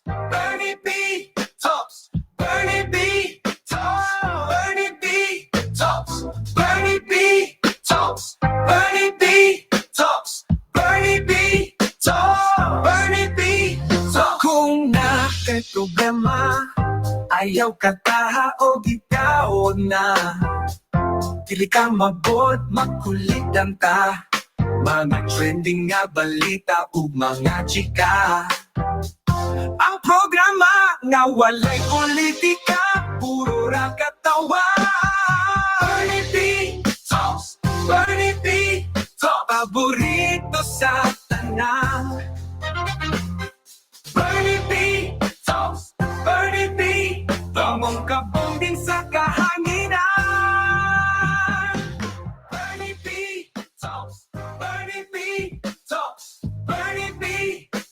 Bernie B Talks, Bernie B Talks, Bernie B Talks, Bernie B Talks, Bernie B Talks, Bernie B Talks, Bernie B Talks. Kung naa kay problema, ayaw kataha o gitawag na. Dili ka mabot, makulitan ta. Mga trending nga balita ug mga chika. Ang programa nga walay politika, puro ra katawa. Bernie B Talks, Bernie B Talks, paborito sa tanan. Bernie B Talks, Bernie B, Tamong kabonding sa kahanginan. Bernie B Talks, Bernie B Talks, Bernie B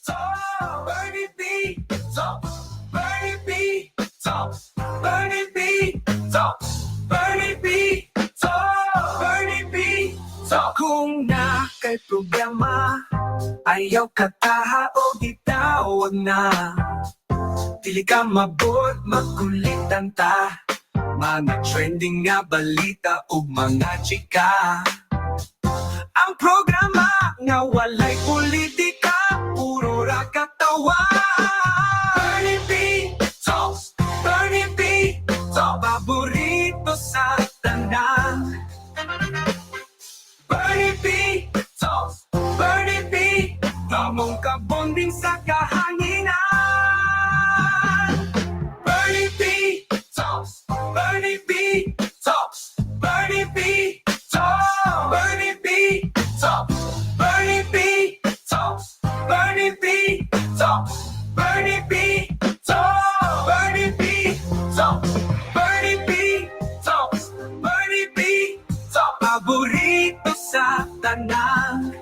Talks, Bernie B Talks, Bernie B Talks, Bernie B Talks, Bernie B Talks, Bernie B Talks. Kung naa kay problema, ayaw kataha o gitawag na. Dili ka mabot, makulitan ta. Mga trending nga balita ug mga chika. Ang programa nga walay politika, puro ra katawa. Bernie B Talks, Bernie B Talks, paborito sa tanan. Bernie B Talks, Bernie B, Tamong kabonding sa kahanginan. Bernie B Talks, Bernie B Talks, Bernie B Talks, Bernie B Talks, Bernie B Talks, Bernie B Talks, Bernie B Talks, Bernie B Talks, Bernie B Talks, Bernie B Talks, paborito sa tanan.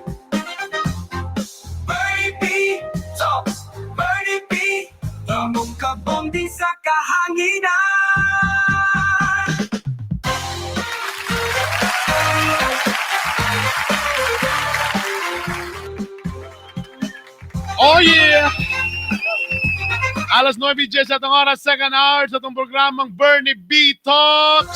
Bernie B Talks, Bernie B, Tamong kabonding sa kahanginan. Oh yeah! Alas 9:10 sa atong oras, second hour sa atong programang Bernie B Talks.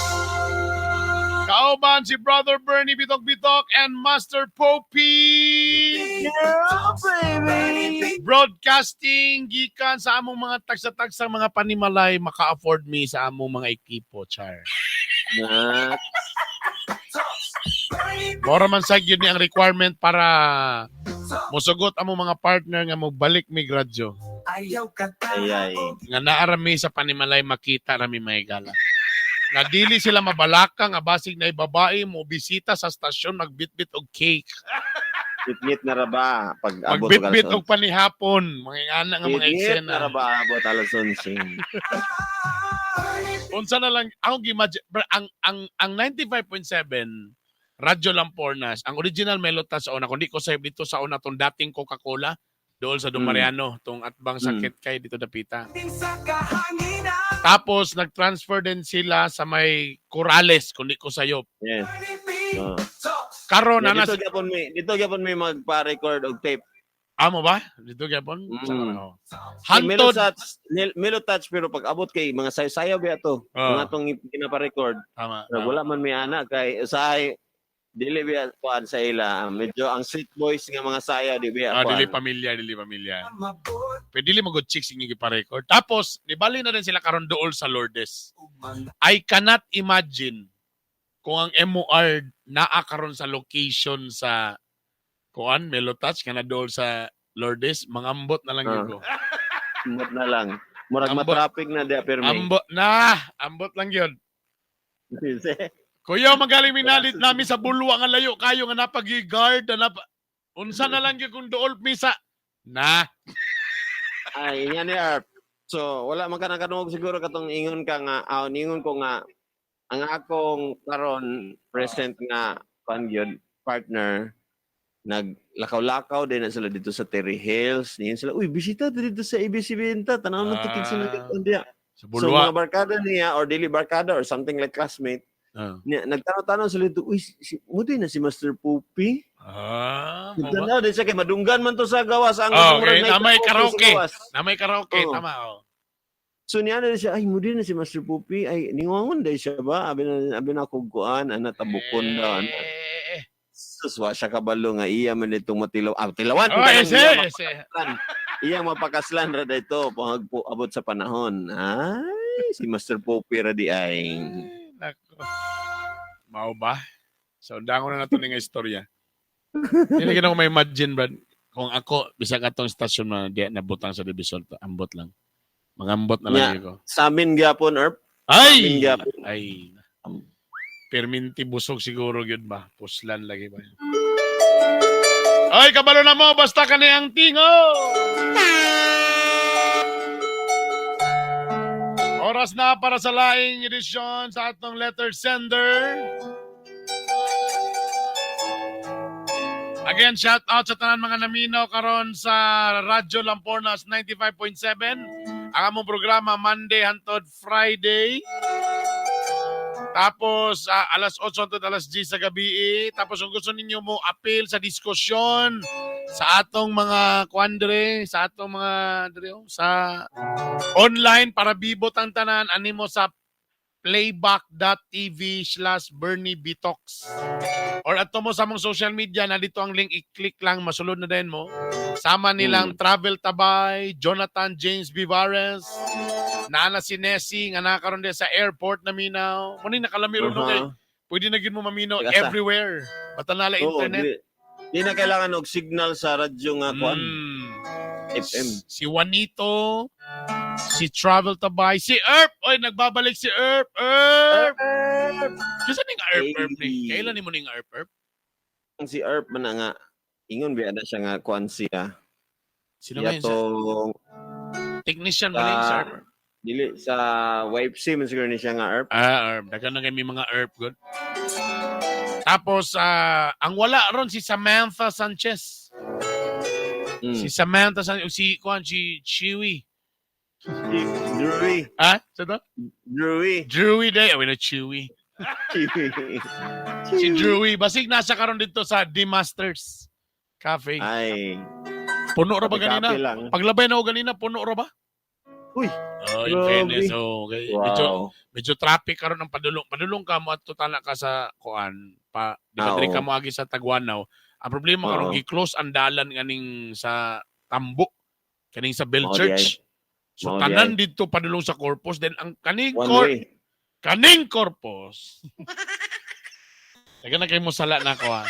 Kauban si Brother Bernie Bitok Bitok and Master Popey. Yeah, baby. Broadcasting gikan sa among mga tagsa-tagsang mga panimalay maka-afford mi sa among mga ekipo, char. Na, Mora man sa gyud ni ang requirement para mosugot among mga partner nga mogbalik mi radyo. Ayaw Ay, ay. Nga naa ra mi sa panimalay, makita ra mi mahigala. Nga dili sila mabalaka nga basig na babae mo bisita sa stasyon, magbitbit og cake. Bitbit na ra ba pag abot og Magbitbit alas og panihapon, mga ingana nga mga Bitbit eksena. na ra ba abot alas 11? Unsa na lang ako gi-imagine ang 95.7 Radyo Lampornas, ang original Melota sa una, kundi ko sa dito sa una tong dating Coca-Cola dool sa Don Mariano, tong atbang sakit kay dito dapita. Sa kahanginan. Tapos nag-transfer din sila sa may Corrales, kundi ko sayop. Yes. Bernie B Oh. Talks. Karon Yeah, na dito gyapon may magpa-record og tape. Amo ba? Dito gyapon? Mm. Sa oh. Hey, Melo Hantod. Touch, Melo Touch, pero pag abot kay mga sayo-sayo ba to? Oh. Mga tong ginapa-record. Tama. Na Tama. wala man may ana kay usahay dili biya kuan sa ila. Medyo ang street boys nga mga saya di biya Ah, kuan. dili pamilya, dili pamilya. Mabot Pwede dili magod chicks inyo gipa-record. Tapos nibali na din sila karon dool sa Lourdes. ug mga I cannot imagine kung ang MOR naa karon sa location sa kuan Melo Touch nga na dool sa Lourdes, mangambot na lang Ah. yun ko. Ambot na lang. Murag Ambot. ma-traffic na diya pirmi. Ambot na, ambot lang yun. Kuya, magaling minalit namin sa bulwa nga layo kayo nga napag-guard na napa. Unsa na lang gyud kung dool mi sa na. Ay, nga ni Arp. So, wala man ka nakadungog siguro katong ingon ka nga, ah, ingon ko nga, ang akong karon present nga kuan gyud partner, naglakaw-lakaw din na sila dito sa Terry Hills. Niyon sila, "Uy, bisita ta dito sa ABC Benta. Tanaw na to kinsa nagkatuon diya." Sa So, bulwa. mga barkada niya or dili barkada or something like classmate, Ah. niya, nagtanaw-tanaw sila dito, "Uy, si, mo na si Master Pupi." Ah, mo ba? Tanaw di siya kay madunggan man to sa gawas ang Oh, murag okay. naay Namay karaoke sa karaoke. gawas. Na may karaoke, Oo. tama oh. So niya na siya, ay mo din na si Master Pupi, ay ningongon day siya ba? Abi na ako kuan, ana tabukon daw. Ana. Eh. Sus, wa siya kabalo nga iya man itong matilaw. Ah, tilawan. Oh, kanang ese, iya ese. mapakaslan. Iya mapakaslan ra dito pag abot sa panahon. Ay, si Master Poppy ra di ay. Ay, nako. Mao ba? So, dangon na nato ni nga istorya. Hindi na ko may imagine, Brad. Kung ako, bisag atong stasyon na di nabutang sa division, ambot lang. Mangambot na lang Nya. ko. Sa amin gyapon, Erp. Ay! Amin gyapon. Ay. Perminti busog siguro yun ba? Puslan lagi ba? Ay, kabalo na mo! Basta kani ang tingo! Oras na para sa laing edisyon sa atong letter sender. Again, shout out sa tanan mga naminaw karon sa Radyo Lampornas 95.7. Ang among programa Monday hantod Friday. Tapos alas 8 hantod alas 10 sa gabi. Eh. Tapos kung gusto ninyo mo appeal sa diskusyon sa atong mga kuandre, sa atong mga dre, oh, sa online para bibot ang tanan animo sa playback.tv/BernieBitox. Or ato mo sa among social media, nandito ang link, i-click lang, masulod na din mo. Sama nilang Travel Tabay, Jonathan James Vivares, naana si Nessie, nga nakaroon din sa airport na minaw. Muna yung nakalamiro no kay, pwede na gid mo maminaw Tagasa. everywhere. Basta nala Oo, internet. di na kailangan og signal sa radyo nga kuan, FM. Si Juanito, si Travel Tabay, si Erp! Oy, nagbabalik si Erp! Erp! Kasi ning Erp Erp ni? Hey. Kailan ni mo ning Erp Erp? Ang si Erp man na nga ingon biya na siya nga kuan siya. Sino Iya ngayon? Sa tong technician ba ning si Erp? Dili sa YFC man siguro ni siya nga Erp. Ah, Erp. Daghan na kay may mga Erp good. Tapos ang wala ron si Samantha Sanchez. Si Samantha Sanchez, si kuan si Chewy. Si Drewy. Ah, sa to? Drewy. Drewy day, oh, wala Chewy. Si Drewy basig nasa karon dito sa The Masters Cafe. Ay. Puno ra ba ganina? Kape lang. Paglabay na ako ganina, puno ra ba? Uy, Oh, in grabe. fairness, oh, okay. Medyo, Wow. medyo traffic karon ng padulong. Padulong ka mo at totala ka sa kuan pa di ba Ah, diri ka oo. mo agi sa Tagwanaw. Ang problema karon Oo. gi-close ang dalan kaning sa Tambo, kaning sa Bell Mao di Church. So Mao di tanan didto padulong sa Corpus then ang kaning One cor way. kaning Corpus. Dagan na kay mo sala na ko ha.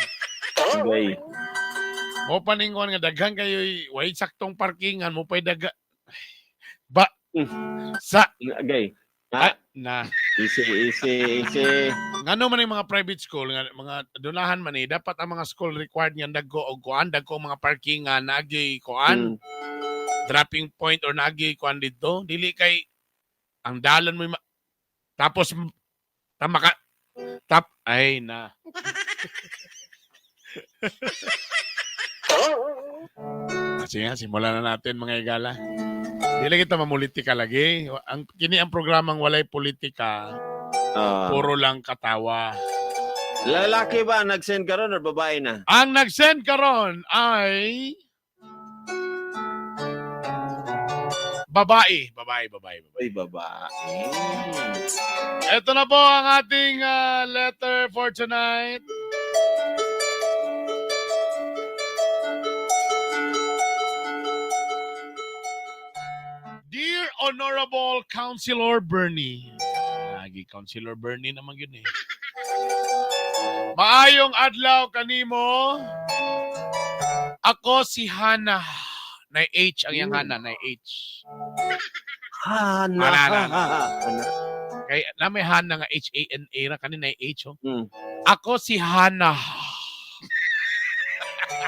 Gay. Mo paningon nga daghan kayo way saktong parkingan mo pay daga ba sa Gay. ah, na Easy, easy, easy. Ngano man yung mga private school nga mga dunahan man eh dapat ang mga school required nga dagko og kuan dagko ang mga parking nga naagi kuan dropping point or naagi kuan didto dili kay ang dalan mo tapos tama ka tap ay na. Sige nga, simulan na natin mga igala. Dili kita mamulitika lagi. Ang kini ang programang walay politika, puro lang katawa. Lalaki ba ang nag-send karon or babae na? Ang nag-send karon ay babae, babae, babae, babae. Ay, babae. Ito na po ang ating letter for tonight. Dear Honorable Councilor Bernie. Lagi Councilor Bernie naman yun eh. Maayong adlaw kanimo. Ako si Hana. Na H ang iyang Hana, na H. Hana. Ana, ana, Hana. Kay na may Hana nga H A N A ra kanina H oh. Ako si Hana.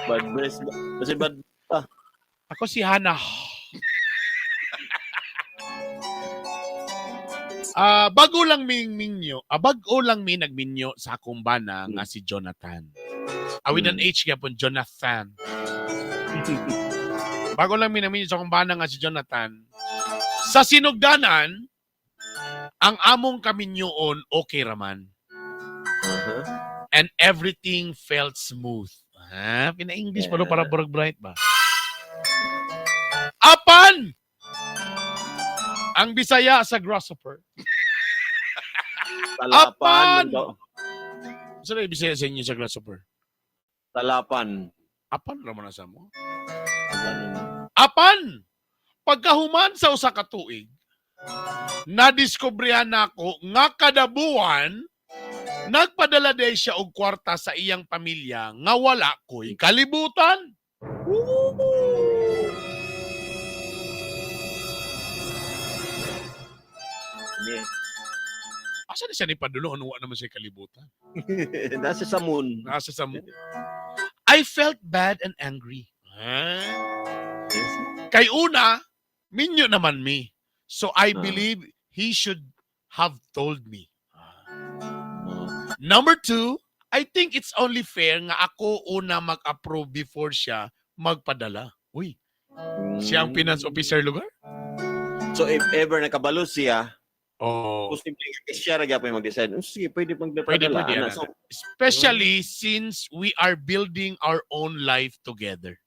Bad breath. Kasi bad Ako si Hana. Ah, bago lang ming minyo, bago lang mi nagminyo sa akong bana nga si Jonathan. With an H gyapon Jonathan. Bago lang mi nagminyo sa akong bana nga si Jonathan. Sa sinugdanan, ang among kaminyoon okay raman and everything felt smooth. Ah, pina-English pa no para burag bright ba? Apan! Ang Bisaya sa grasshopper. Talapan. Apan! Apan! Sa na Bisaya sa inyo sa grasshopper? Talapan. Apan ra man na sa mo. Apan! Pagkahuman sa usa ka tuig, nadiskobrehan nako nga kada buwan nagpadala day siya og kwarta sa iyang pamilya nga wala ko'y kalibutan. Yeah. Asa ni siya ni padulo ano wa naman siya kalibutan? Nasa sa moon. Nasa sa mo. I felt bad and angry. Ah. Yes. Kay una, minyo naman mi. So I Ah. believe he should have told me. Number two, I think it's only fair nga ako una mag-approve before siya magpadala. Uy, siya ang finance officer lugar? So if ever nakabalo siya, Oh. posible kay siya ra gyapon mag-decide. "Oh, sige, pwede pang Pwede, padala." pwede, Ana. ana. So, Especially since we are building our own life together.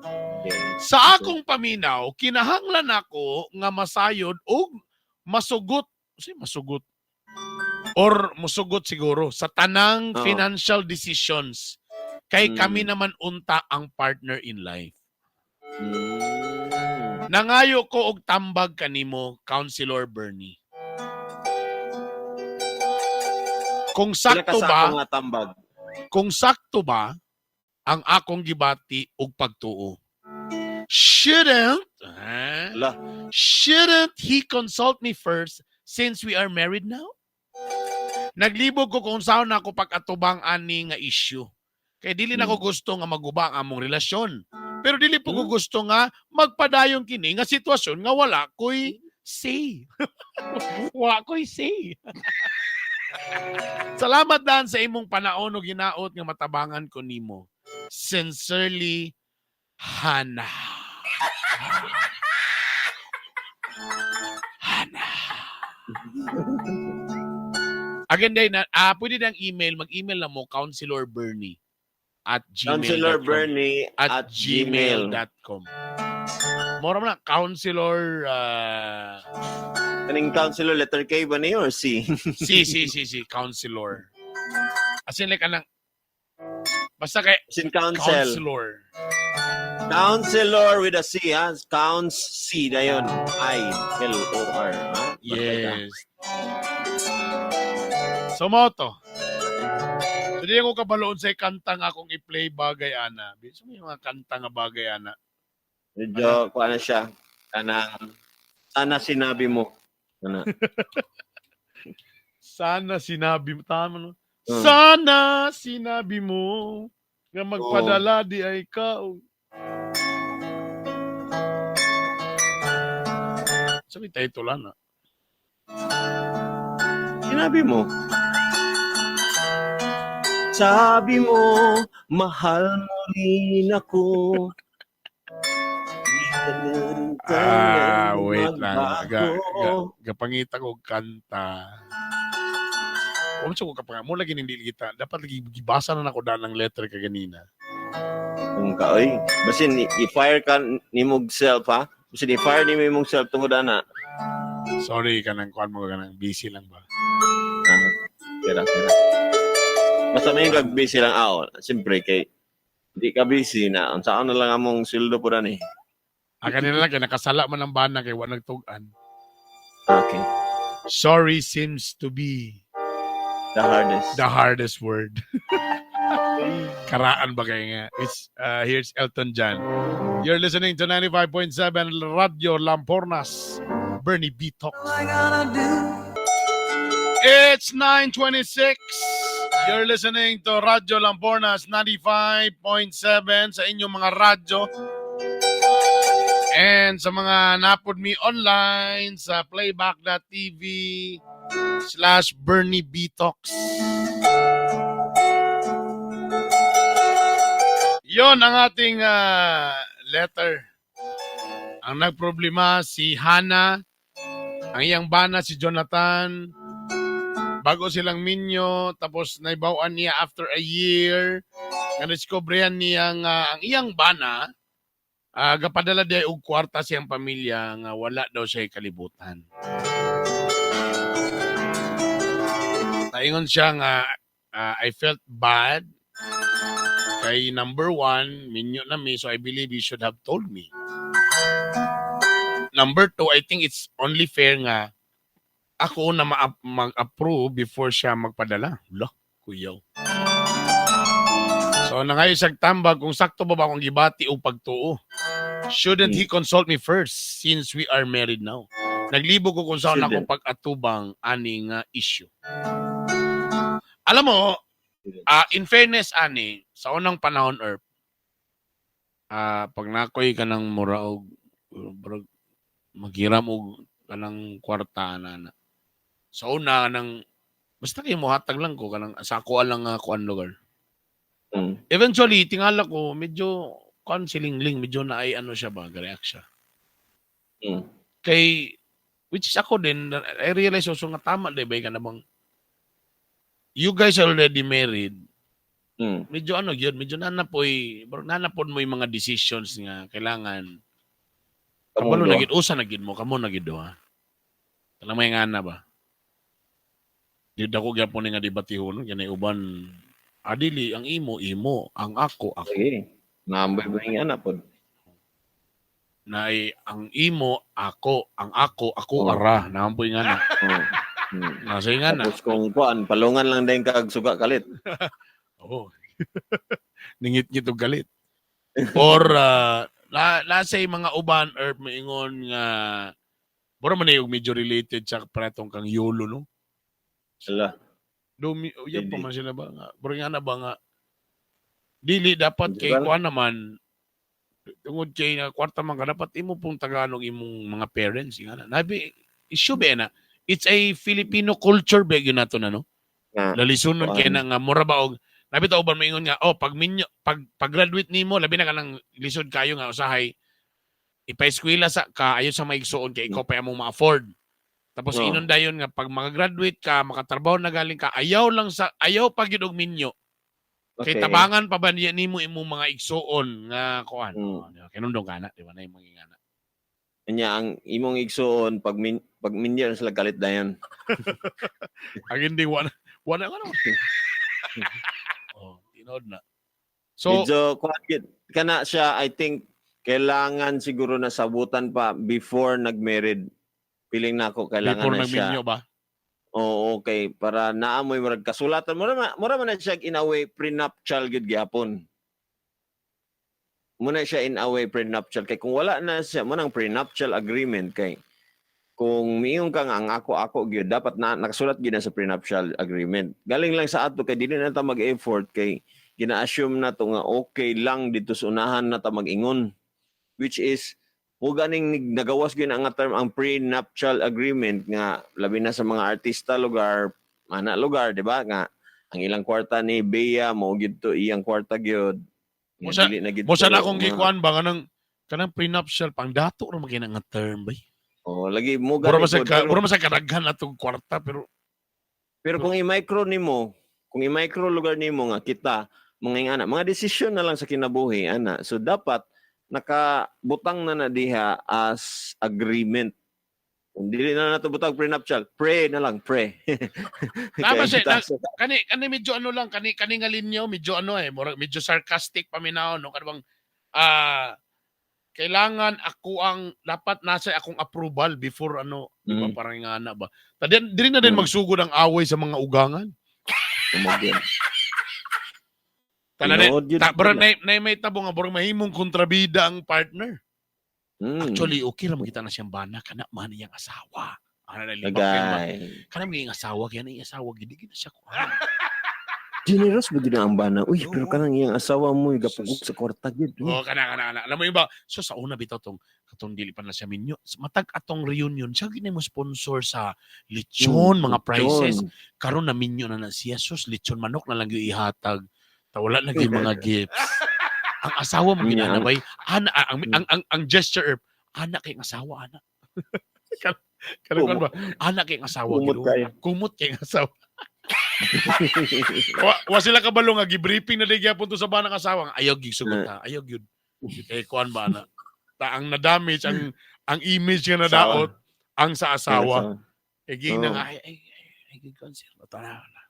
Okay. Sa akong paminaw, kinahanglan ako nga masayod og masugot, si masugot or musugot siguro sa tanang Oo. Financial decisions kay kami naman unta ang partner in life. Nangayo ko og tambag kanimo, Councilor Bernie. Kung Pila ka sakto sa ba, ako nga tambag? Kung sakto ba ang akong gibati og pagtuo. Shouldn't, ah, Ala. shouldn't he consult me first since we are married now? Naglibog ko kung saan ako pag-atubang ani nga issue. Kay dili na ko gusto nga maguba ang among relasyon. Pero dili po ko gusto nga magpadayon kini nga sitwasyon nga wala ko'y say. Wala ko'y say. Salamat dan sa imong panaon ug hinaot nga matabangan ko nimo. Sincerely, Hannah. Hannah. Again, day na, pwede nang email, mag-email na mo, counselorbernie@gmail.com. Counselor Bernie at, at gmail. gmail.com. Mora mo na, counselor, Kaning counselor letter K ba niyo or C? C, C, C, C, counselor. As in like, anang, basta kay Sin counsel. Counselor. Counselor with a C ha. Counts C dayon. I L O R. Ha? Yes. So mo to. So di ako kabaloon sa kanta nga akong i-play bagay ana. So may mga kanta nga bagay ana. Medyo kuha na siya. Kanang sana sinabi mo. Kana. Sana sinabi mo, tama no? Mm. Sana sinabi mo nga magpadala di ay ka. Sabi title ana. Sinabi mo. Sabi mo, mahal mo rin ako. Ah, wait lang. Magbago. Gapangita ko kanta. Unsa ko kapag mo lagi hindi kita. Dapat lagi gibasa na nako dan ng letter kaganina. Kung ka, oy. Basin, i-fire ka nimog self, ha? Basin, i-fire nimo imong self tungod ana. Sorry kanang kuan mo kanang busy lang ba. Ah, Tira, tira. Basta may kag busy lang ako. Siyempre, kay di ka busy na. Unsaon na lang among sweldo po eh. Ah, kanina lang kay nakasala man ang bana kay wa nagtug-an. Okay. Sorry seems to be The hardest. The hardest word. Karaan ba kayo nga? It's, here's Elton John. You're listening to 95.7 Radyo Lampornas. Bernie B. Talks. It's 9:26. You're listening to Radyo Lampornas 95.7 sa inyong mga radyo. And sa mga napod me online sa playback.tv/BernieBTalks. Yon ang ating letter. Ang nagproblema si Hannah, ang iyang bana si Jonathan, bago silang minyo, tapos naibawan niya after a year. Nga diskubrihan niya nga ang iyang bana gapadala diay og kwarta siyang pamilya nga wala daw siya kalibutan. Taingon siya nga "I felt bad kay number one, minyo na mi, so I believe you should have told me. Number two, I think it's only fair nga ako na mag-approve before siya magpadala." Lah, kuyaw. So nangayo siyang tambag kung sakto ba ba akong gibati o pagtuo. Shouldn't he consult me first since we are married now? Naglibog ko kung saan ako Shouldn't. Pag-atubang ani nga issue. Alam mo, in fairness ani, sa unang panahon, Erp, pag nakoy ka ng mura og murag maghiram og kanang kwarta na na. Sa una nang basta kay mohatag lang ko kanang sa ako lang nga kuan lugar. Eventually tingala ko medyo kuan si Lingling, medyo na ay ano siya ba, react siya. Kay which is ako din, I realize also nga tama di ba ka na bang you guys are already married, medyo ano yun, medyo nanapoy, nanapod mo yung mga decisions nga kailangan Kamong kabalo duha. na gid, usa na gid mo, kamo na gid duha. Kanang may ngana ba? Di dako gyapon ni nga debatihon kanay uban adili ang imo imo, ang ako ako. Sige. Naamboy ba yung anak po? Na ay, ang imo ako, ang ako ako ara, naampoy nga na. Nasa nga na. Tapos kung kuan, palungan lang din kag suga kalit. Oo. Ningit-ngit og galit. Or na nasa mga uban or maingon nga mura man og medyo related sa pratong kang YOLO, no. Ala. Dumi uya pa Hindi. man sila ba nga mura nga na ba nga dili dapat Di kay ba? kuan naman tungod kay nga kwarta man ka dapat imo pong tagalog imong mga parents nga na. Nabi issue ba na? It's a Filipino culture ba yun nato na, no? Nga. Lalisunon Kuan. kay na nga mura ba og labi ta uban maingon nga, oh, pag minyo, pag graduate nimo, labi na kanang lisod kayo nga usahay ipa-eskwela sa ka ayo sa maigsuon kay ikaw pa among ma-afford. Tapos inon dayon nga pag makagraduate ka, makatrabaho na galing ka, ayaw lang sa ayaw pa gyud og minyo. Kay tabangan pa ba niya nimo imong mga igsuon nga kuan. Oh, di ba? Kinundong kana, di ba na imong ingana. Nya ang imong igsuon pag minyo na sila kalit dayon. Ang hindi wala wala ka naman. Oh, tinod na. So, Medyo kuan gyud kana siya, I think kailangan siguro na sabutan pa before nag-married. Feeling na ako kailangan before na siya. nagminyo ba? Oo, okay. Para naamoy murag kasulatan. Mura man na siya in a way prenuptial gyud gyapon. Muna siya in a way prenuptial kay kung wala na siya mo nang prenuptial agreement, kay kung miingon ka nga ang ako ako gyud, dapat na nakasulat gyud na sa prenuptial agreement. Galing lang sa ato kay dili na ta mag-effort kay gina-assume na to nga okay lang dito sa unahan na ta mag-ingon, which is mo ganing nagawas gyud ang term ang prenuptial agreement nga labi na sa mga artista lugar mana lugar, di ba, nga ang ilang kwarta ni Bea mo gyud to iyang kwarta gyud. Nga dili na gyud Mo sa to na akong nga- gikuan ba kanang kanang prenuptial pang dato ra man nga term bay. Oh, lagi mo Mura gani man sa pod, ka, pero, mura man sa kadaghan atong kwarta pero pero kung i-micro nimo, kung i-micro lugar nimo nga kita mga ingana, mga desisyon na lang sa kinabuhi ana, so dapat nakabutang na na diha as agreement. Kung dili na nato butang prenuptial, pre na lang, pre. Tama Kaya siya, taas- kani kani medyo ano lang kani kani nga linyo medyo ano eh murag medyo sarcastic paminaw, no, kanang kailangan ako ang dapat nasa akong approval before ano, di ba? Parang nga na ba tadyan dili na din magsugod ang away sa mga ugangan. Tumugin. Tanan na Tinuod yun ta, bro, sila. na may tabo nga burang mahimong kontrabida ang partner. Actually, okay ra makita na siyang bana kana man iyang asawa. Ana na libak kay ba? Agay. Kana may iyang asawa kaya na iyang asawa gid gid na siya kuan. Generous ba gid ang bana? Uy, pero Oo. kanang iyang asawa mo gapugok sa kwarta gid. Oh, kana kana kana. Alam mo yung ba? So sa una bitaw tong katong dili pa na siya minyo. Matag atong reunion, siya gid mo sponsor sa lechon, mga prizes. Karon na minyo na na siya, sus, lechon manok na lang yung ihatag. Ta wala na gyud mga gifts. Ang asawa mo Nya, ginana bay. Ana ang gesture, ana kay ang asawa ana. Karon ba? Ana kay ang asawa Kumot gid. kayo. Kumot kay ang asawa. Wa sila kabalo nga gibriefing na di gyapon to sa banang asawa nga ayaw gyud sugot ha. Ayaw gyud. Kay kuan ba na? Ta ang na-damage ang image nga nadaot ang sa asawa. Kay ging na nga ay ay ay, ay gyud kuan sir. Tara na.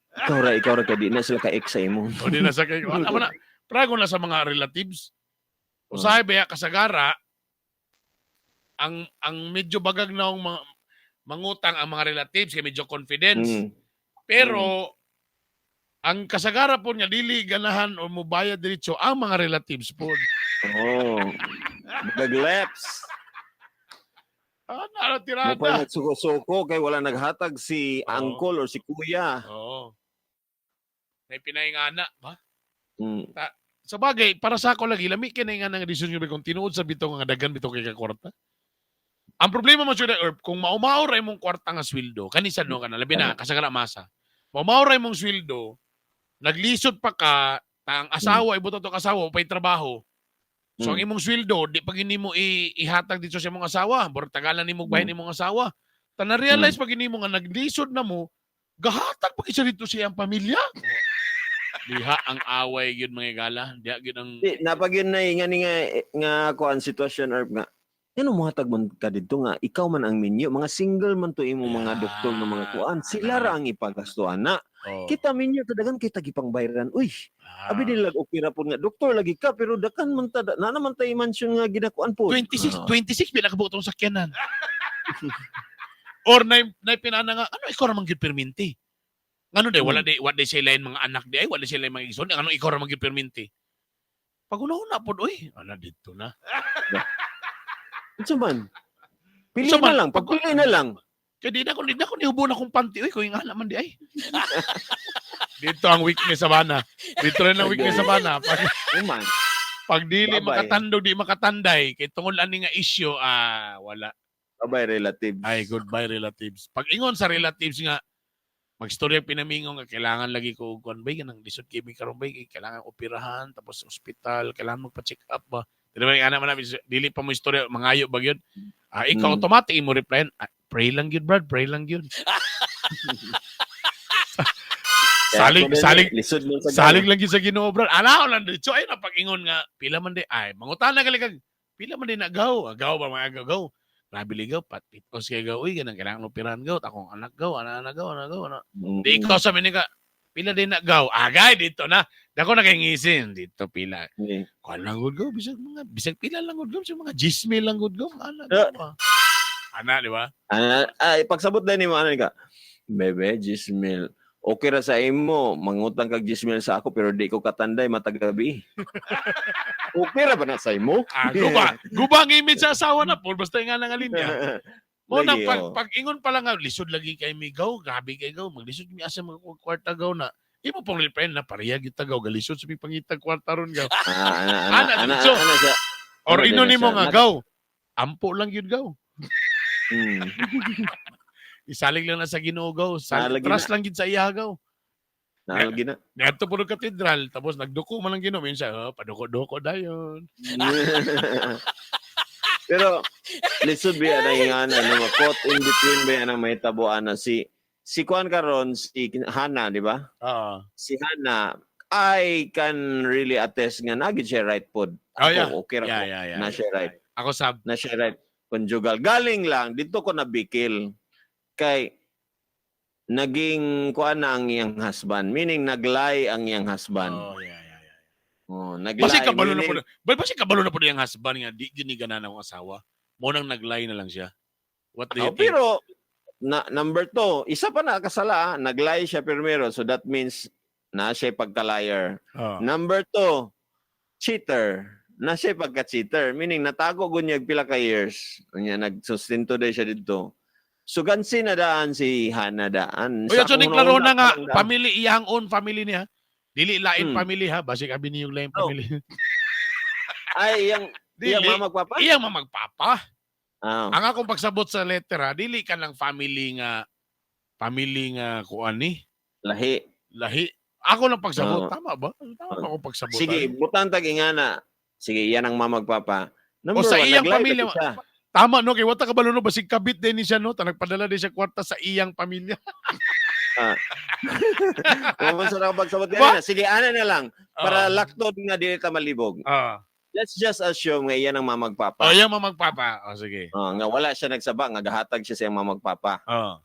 Ikaw ra kay di na sila ka ex sa imo. O di na sa kay wala man na. Prago na sa mga relatives. Usahay ba kasagara ang medyo bagag na ang mga mangutang ang mga relatives kay medyo confidence. Pero ang kasagara po niya dili ganahan o mubayad diretso ang mga relatives po. Oh. Nagleps. Ah, nara Mo pa tirada. nagsuko-suko kay wala naghatag si Oo. uncle or si kuya. Oo. May pinaingana ba? Sa bagay, para sa ako lagi, lami kay nga nga desisyon yun kung tinuod sa bitong nga dagan bitong kay ka kwarta. Ang problema mo siya, Erp, kung maumao ra imong kwarta nga sweldo, kanisa no kana labi na kasagara masa. Maumao ra imong sweldo, naglisod pa ka, ta ang asawa ibuto to asawa pay trabaho. So ang imong sweldo di pag nimo ihatag dito sa imong asawa, bor tagalan nimo bahin imong asawa. Ta na-realize pag nimo nga naglisod na mo, gahatag pag isa dito sa iyang pamilya. Diha ang away gyud mga gala, diha gyud ang Di, napag yun na eh, nga ni nga nga kuan sitwasyon or nga ngano mohatag man ka didto nga ikaw man ang minyo, mga single man to imong mga doktor nga mga kuan, sila ra ang ipagastuhan na oh. kita minyo to dagan kita gipang bayran, uy. Ah. Abi nila okay ra pud nga doktor lagi ka pero dakan man ta na naman tay mansion nga ginakuan po. 26 Ah. 26 pila ka buot ang sakyanan. Or nay pinana nga ano ikaw ra man gyud perminti. Ngano day wala day wa day sila mga anak day, wala sila mga igsoon, ngano ikaw ra man gyud perminti. Pag una-una pod oy, ana didto na. Unsa man? Pili Unsa man? na lang, pagpili na lang. Kaya di na ko nihubo na kong panty oy, kung ingana man di ay. Dito ang weakness sa bana. Dito rin ang weakness sa bana. Uman. Pag dili Bye-bye. makatandog, di makatanday, kay tungod ani nga issue, ah, wala. Bye relatives. Ay, goodbye relatives. Pag ingon sa relatives nga, magstorya pinamingo nga kailangan lagi ko og kuan bay kanang lisod kay mi karon bay kay kailangan operahan tapos ospital kailangan magpa-check up ba. Dili ba ana man namin, dili pa mo istorya mangayo ba gyud. Ah, ikaw automatic imo replyan, ah, pray lang gyud Brad, pray lang gyud. Kaya salig ako din, salig lisod man sa salig lang gyud sa Ginoo Brad. Ana lang diretso ay na pag-ingon nga pila man di ay mangutana gali kag pila man di na gaw, ah, gaw ba mga gaw, gaw. Grabe ligaw pat pitos kay gaw uy ganang kailangan operahan gaw akong anak gaw ana ana gaw ana gaw ana. Di ikaw sa ka, pila din na gaw. Agay, dito na. Dako na kay ngisin. Dito pila. Kuan lang gud gaw, bisag mga, bisag pila lang gud gaw, bisag mga jisme lang gud gaw. Ana, gaw, ah. Ana, di ba? Ana, ay, pagsabot din nimo ano ka. Bebe, Gismil. Okay ra sa imo, mangutang kag Gismil sa ako pero di ko katanday matag gabi. Okay ra ba na sa imo? Ah, guba. Guba ang image sa asawa na, Paul. Basta nga nga linya. Mo na, Lagi, pag, oh. pag ingon pa lang nga, lisod lagi kay migaw, grabe kay gaw, maglisod mi asa mga kwarta gaw na. Imo pong replyan na pareha gyud ta gaw, galisod sa mi pangitag kwarta ron gaw. Ah, ana, ana, Ana, ana, so- ana, siya. Or Ano ino din na nimo siya? nga gaw. Ampo lang gyud gaw. Isalig lang na sa Ginoo gaw. Ah, lagi Trust lang gyud sa iya gaw. Naalagi na. Niadto po ng katedral, tapos nagduko man ang Ginoo minsan, oh, paduko-duko dayon. Pero lisod biya na yung ana no, caught in between ba yan ang mahitabo ana si kuan karon si Hana, di ba? Oo. Si Hana, I can really attest nga nagi siya right pod. Oh, yeah. Ako, okay ra Yeah, ko. yeah. Na siya right. Ako sab. Na siya right. Conjugal. Galing lang dito ko nabikil kay naging kuan na ang iyang husband, meaning naglay ang iyang husband. Oh, yeah. Oh, naglay. Basi kabalo na meaning- po. Ba basi kabalo na po niyang husband nga di gyud ni ganan akong asawa. Mo nang naglay na lang siya. What do you Oh, think? pero na, number two, isa pa na kasala, ah. Naglay siya primero. So that means na siya pagka-liar. Oh. Number two, cheater. Na siya pagka-cheater. Meaning, natago gunyag pila ka years. Unya, nagsustento day siya dito. So, gansi na daan si Hana daan. Uy, Sa so akong ni klaro una na nga pa lang daan. family iyang own family niya. Dili lain family ha, basi abi niyong lain Oh. family. Ay, iyang, Dili. iyang mama magpapa? Iyang mamagpapa. Ah, Ang akong pagsabot sa letter ha, dili ka ng family nga kuan ni lahi. lahi. Ako lang pagsabot, Oo. tama ba? Tama ba akong pagsabot? Sige, ay? butang tag ingana. Sige, iyan ang mama magpapa. Number O sa one, iyang naglay pamilya, kasi siya. Tama no kay wata kabalo no basig kabit din ni siya no, ta nagpadala din siya kwarta sa iyang pamilya. Ah. Wa man sa nakapagsabot Ba? kanina. Sige, ana na lang para Oh. laktod nga dili ta malibog. Oh. Let's just assume nga iyan ang mamagpapa. Oh, yung mamagpapa. Oh, sige. Oh, nga wala siya nagsaba, nga gahatag siya sa iyang mamagpapa. Oh.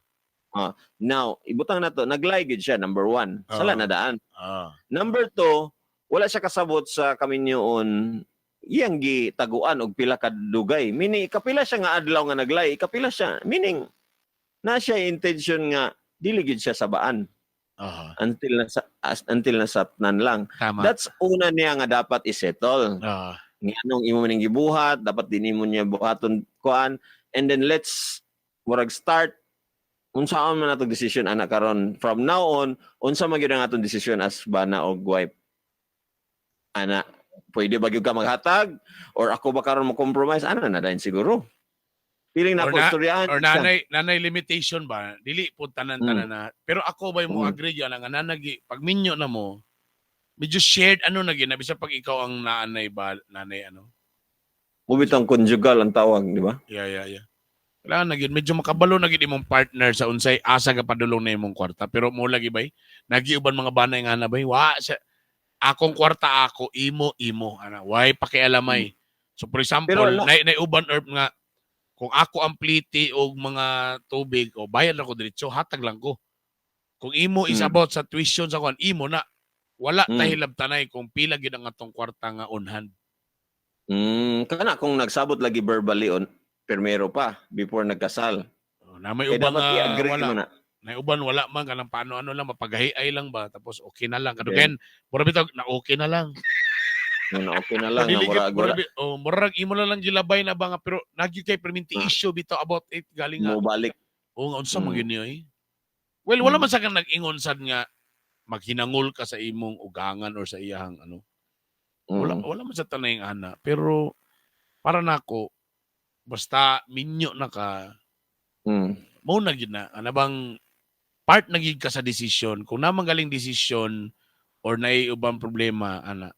Now, ibutang na to, naglie gyud siya, number one. Sala Oo. na daan. Oh. Number two, wala siya kasabot sa kaminyoon iyang gitaguan og pila ka dugay. Meaning, kapila siya nga adlaw nga naglay, kapila siya. Meaning, na siya intention nga dili gyud siya sabaan until nasapnan lang. Tama. That's una niya nga dapat isettle. Nga anong imo ning gibuhat, dapat din imo niya buhaton kuan, and then let's murag start unsaon man atong decision ana karon. From now on, unsa man gyud ang atong decision as bana og wife ana? Pwede ba gyud ka maghatag or ako ba karon mo compromise ana na dayon? Siguro feeling na Or ako istoryahan Or siya. nanay limitation ba? Dili po tanan-tanan na. Pero ako ba mo agree yan nga nanagi pag minyo na mo, medyo shared ano na gina bisa pag ikaw ang naanay ba, nanay ano. Mo bitong conjugal ang tawag, di ba? Yeah. Kailangan na gyud medyo makabalo na gyud imong partner sa unsay asa ka padulong na imong kwarta. Pero mo lagi bay, nagiuban mga banay nga na bay, wa sa akong kwarta ako, imo imo ana, way pakialamay. So for example, Pero ala- nay uban herb nga kung ako ang pliti og mga tubig o bayad ako diretso, hatag lang ko. Kung imo is about sa tuition sa kuan, imo na. Wala tahilab tanay kung pila gyud ang atong kwarta nga on hand. Kana kung nagsabot lagi verbally on primero pa before nagkasal. Oh, na may Eh, uban dapat nga i-agree wala. mo na. Na uban wala man kanang paano ano lang mapagahiay lang ba, tapos okay na lang kadugen mura bitaw na okay na lang. Nga okay na lang nga Dili gyud- murag mura wala oh, murag imo na lang gilabay na ba nga, pero nagyud kay perminti issue bitaw about it galing nga mo balik. oh nga unsa man gyud niyo eh. Well, wala man sa kang nag-ingon sad nga maghinangol ka sa imong ugangan or sa iyahang ano. Wala wala man sa tanay ang ana, pero para nako basta minyo na ka, mao na gyud na ana bang part na gyud ka sa decision kung naman galing decision or naay ubang problema ana.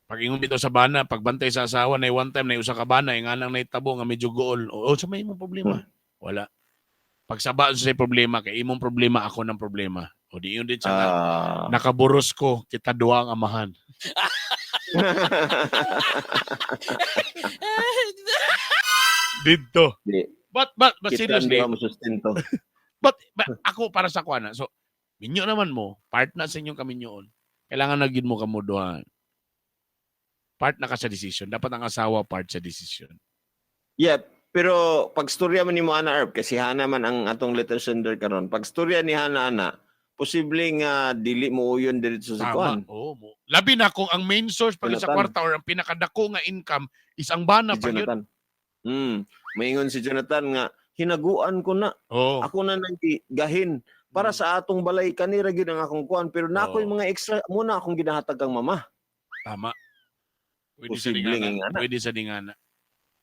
Pag ingon bitaw sa bana, pagbantay sa asawa, na one time na usa ka bana nga nang naitabo nga medyo gool o sa may imong problema, wala pagsaba sa problema kay imong problema, ako ng problema, o di yun din siya nga, nakaburos ko kita duha ang amahan didto. Di. But Kita seriously, hindi mo sustento. But ako para sa kuana. So, minyo naman mo, part na sa inyong kaminyoon. Kailangan na gyud mo kamo duha. Part na ka sa decision. Dapat ang asawa part sa decision. Yeah, pero pag storya man nimo ana Erp, kasi Hana man ang atong letter sender karon. Pag storya ni Hana ana, posible nga dili mo uyon diretso sa Tama. kuan. Oo mo. Labi na kung ang main source pag sa Jonathan. kwarta or ang pinakadako nga income is ang bana Si pa gyud. Jonathan. Maingon si Jonathan nga hinaguan ko na. Oo. Ako na nang gahin para sa atong balay, kanira gyud ang akong kuan, pero na ako'y mga extra muna akong ginahatag kang mama. Tama. Pwede sa Posible dingana. nga nga. Pwede sa dingana.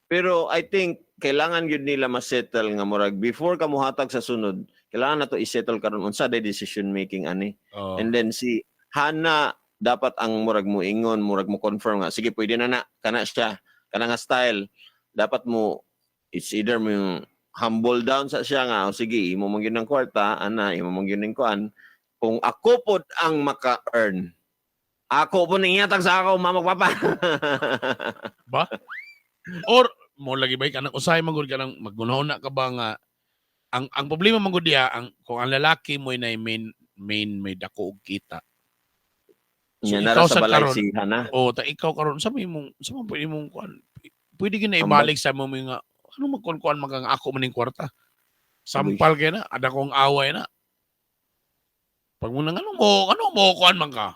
Pero I think kailangan gyud nila ma-settle nga murag before ka mohatag sa sunod, kailangan na to i-settle karon unsa day decision making ani. Oo. And then si Hana dapat ang murag mo ingon, murag mo confirm nga sige pwede na na kana siya, kana nga style. Dapat mo it's either mo yung humble down sa siya nga, "O, sige imo man gyud ang kwarta ana, imo man gyud ang kuan, kung ako pod ang maka-earn, ako po ning ihatag sa ako mama papa." Or mo lagi ba kanang usahay man gud kanang maggunahuna ka ba nga ang problema man gud diha ang kung ang lalaki mo na main main may dako og kita. So, Nya nara ikaw sa sad balay karon. si Hana. O ta ikaw karon sa may imong sa man pwede imong kuan. Pwede gyud na Ambag. ibalik sa mo nga ano magkuan-kuan man ka nga ako man ning kwarta. Sampal kay na, ada kong away na. Pag mo nang ano mo kuan man ka?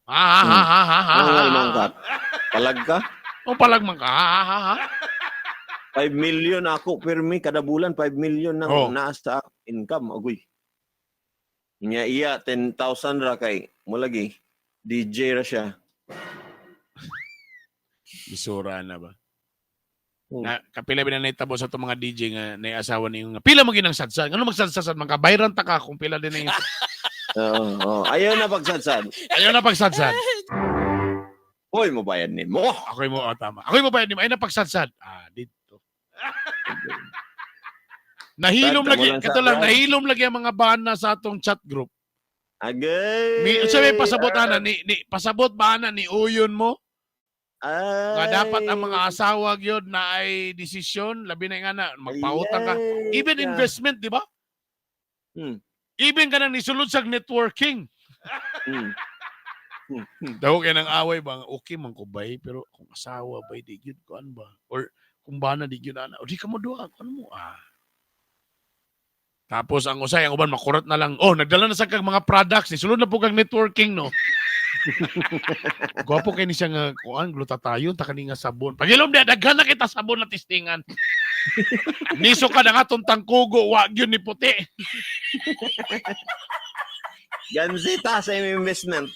Ha ha ha ha ha ha. Ano ha, man ka? ha. Palag ka? O palag man ka. Ha ha ha ha. 5 million ako pirmi kada bulan, 5 million nang naa sa akong income, agoy. Nya iya 10,000 ra kay mo lagi DJ ra siya. Bisura na ba? Hmm. Na kapila ba na naitabo sa itong mga DJ nga na asawa niyo nga pila mo ginang sadsad. Ngano magsadsad man ka? Bayran ta ka kung pila din na yung Oo, oo. Ayaw na pagsadsad. Ayaw na pagsadsad. Hoy, mo bayad ni mo. Ako'y mo, oh, tama. Ako'y mo bayad nimo. Ayaw na pagsadsad. Ah, dito. Nahilom Brad, lagi kamo lang sa kato lang Brad. Nahilom lagi ang mga bana sa atong chat group. Agay. Ni unsa may pasabot ana ni pasabot ba ana ni uyon mo Ay. nga dapat ang mga asawa gyud na ay desisyon, labi na nga na magpautang ka, Ay, even ka. investment, di ba? Even ka nang nisulod sa networking. Daw kay nang away ba nga, okay man ko bay, pero kung asawa bay di gyud kuan ba, or kung bana di gyud ana o di ka mo duha kuan mo ah. Tapos ang usay ang uban makurot na lang, oh, nagdala na sa kag mga products, nisulod na po kag networking, no? Gwapo kay ni siya nga kuan glutathione ta kani nga sabon. Pagilom di daghan na kita sabon na testingan. Niso ka na nga tong tangkugo, wa gyud ni puti. Gansita sa imong investment.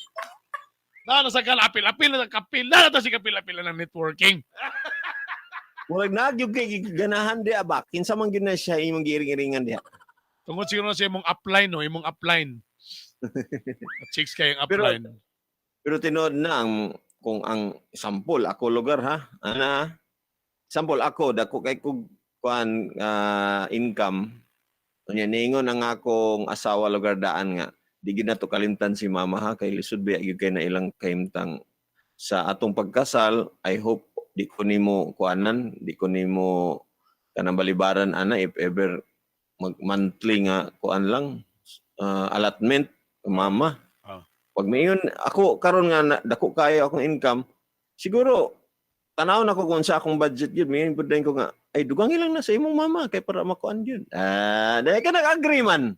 Na sa kal apil-apil na kapil na ta si kapil-apil na ng networking. Murag nagyug kay ganahan diha ba? Kinsa man gyud na siya imong giiring-iringan diha. Tungod siguro na sa imong upline, no, imong upline. Chicks kayong Pero- upline. Pero tinuod na ang kung ang sample ako lugar ha. Ana. Sample ako dako kay kog kuan income. Unya niingon ang akong asawa lugar daan nga di gyud nato kalimtan si mama ha, kay lisod biya gyud kay na ilang kahimtang sa atong pagkasal. I hope di ko nimo kuanan, di ko nimo kanang balibaran ana if ever mag monthly nga kuan lang allotment mama. Pag mayon ako karon nga dako kayo akong income, siguro tanaw na ko kung sa akong budget yun, mayon pud ko nga ay dugangi lang na sa imong mama kay para makuan yun. Ah, dahil ka nag-agree man.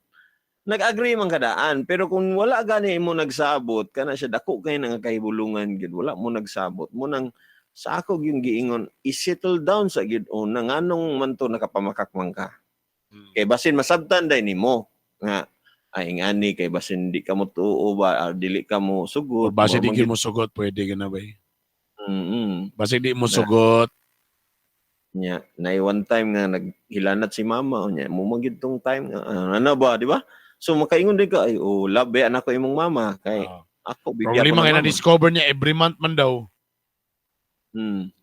Nag-agree man kadaan, pero kung wala gani mo nagsabot, kana siya dako kay nga kahibulungan gyud, wala mo nagsabot. Mo nang sa ako yung giingon, i-settle down sa gyud una nganong man to nakapamakak man ka. Kay basin masabtan day nimo nga ay ngani kay basin di ka mo tuo ba ah, dili ka mo Or sugot. base di Mao man gyud mo sugot, pwede ka na ba? Base di mo Na. sugot. Nya, na one time nga naghilanat si mama unya mo man gyud tong time nga ah, ano ba, di ba? So makaingon din ka ay oh love ba anak ko imong mama kay ako bigyan Problema ko ng kay mama. na-discover niya every month man daw.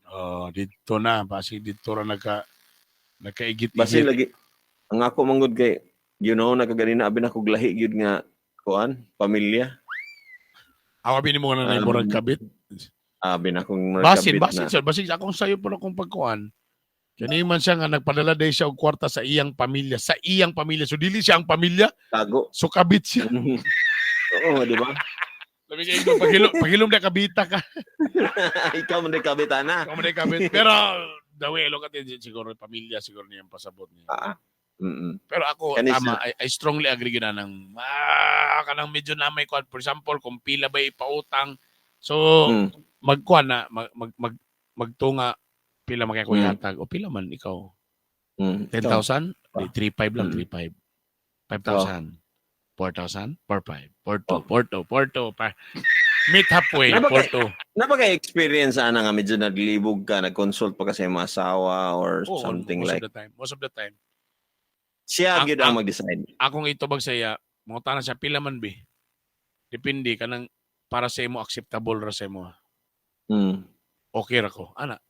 Oh, dito na base dito ra nagkaigit-igit. Basin lagi ang ako manggod kay nakaganina abi na kog lahi gyud nga kuan pamilya. Ako bini mo na murag kabit. Abi na kong Basin, kabit basin na. sir, basin akong sayo po na akong pagkuan. Kani man siya nga nagpadala day siya og kwarta sa iyang pamilya, sa iyang pamilya. So dili siya ang pamilya, Tago. so kabit siya. Oo, di ba? Sabi kay ko paghilom, paghilom na kabita ka. Ikaw man di kabit ana. Ikaw man di kabit. Pero the way I look at it, siguro pamilya siguro niya ang pasabot niya. Ah. Pero ako Kani tama, I strongly agree gyud na ng kanang medyo na may kuan. For example, kung pila ba ipautang, so magkuan na mag, mag, mag magtunga pila man kay ko ihatag o pila man ikaw? 10,000? Ah. Di, 3,500 lang, 3,500. 5,000. 4,000? 4,500. 4,2. 4,2. 4,2. Meet halfway. 4,2. Napaka-experience ana nga medyo naglibog ka, nag-consult pa kasi mga asawa or Oo, something most like. of the time. Most of the time. Siya gyud ang mag-decide. Akong itubag sa iya, mga tanan siya, pila man bi. Depende kanang para sa imo acceptable ra sa imo. Okay ra ko. Ana.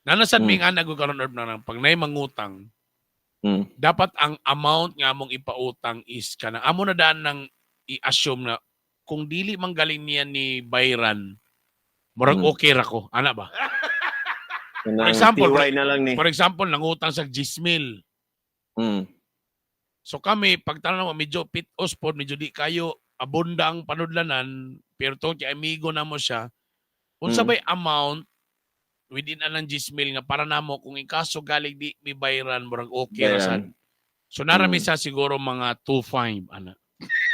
Nanasad mi nga ana ko karon Herb, na nang pag nay mangutang, dapat ang amount nga among ipautang is kanang amo na daan ng i-assume na kung dili man galing niya ni Byron, murag okay ra ko. Ana ba? Kanang example, TY na lang ni. For example, nangutang sa 10,000. So kami, pag tanong mo, medyo pitos po, medyo di kayo abunda ang panudlanan, pero tungkol kay amigo na mo siya, unsa bay amount within anang 10,000 nga para namo kung ikaso galing di mi bayran, murag okay ra sad. Bayran. So narami sa siguro mga 2.5 ana.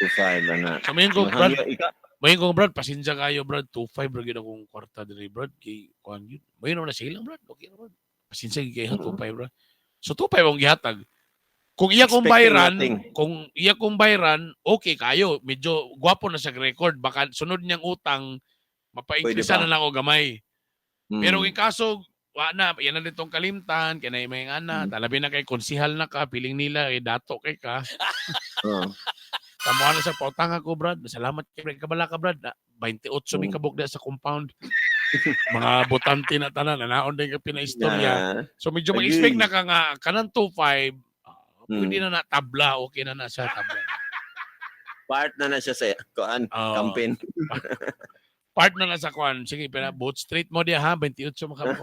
2.5 ana. So mayon ko Brad, Mahangyo, ikaw. mayon ko Brad, pasensya kayo Brad, 2.5 ra gyud akong kwarta diri Brad kay kuan gyud. Mayon naman na silang Brad, okay ra Brad. Pasensya gyud kayo 2.5 ra. So 2.5 ang gihatag. Kung iya kong Expecting bayran, nothing. kung iya kong bayran, okay kayo. Medyo gwapo na sa record. Baka sunod niyang utang, Pwede mapa-increase pa. na lang o gamay. Pero in kaso, wa na, yan na ditong kalimtan, kaya na may ana, talabi na kay konsihal na ka, piling nila, eh, dato kay ka. Oo. Tamuhan na sa pautang ako, Brad. Salamat kay Brad. Kabala ka, Brad. Na, 28 mi kabog na sa compound. Mga botante na tanan, nanaon din ka pinaistorya. Na, So medyo Agree. mag-expect na ka nga, kanang 2.5, Pwede na na tabla, okay na na siya tabla. Part na na siya sa kuan, Oo. campaign. Part na na sa kwan. Sige, pero both street mo diya ha, 28 makabot.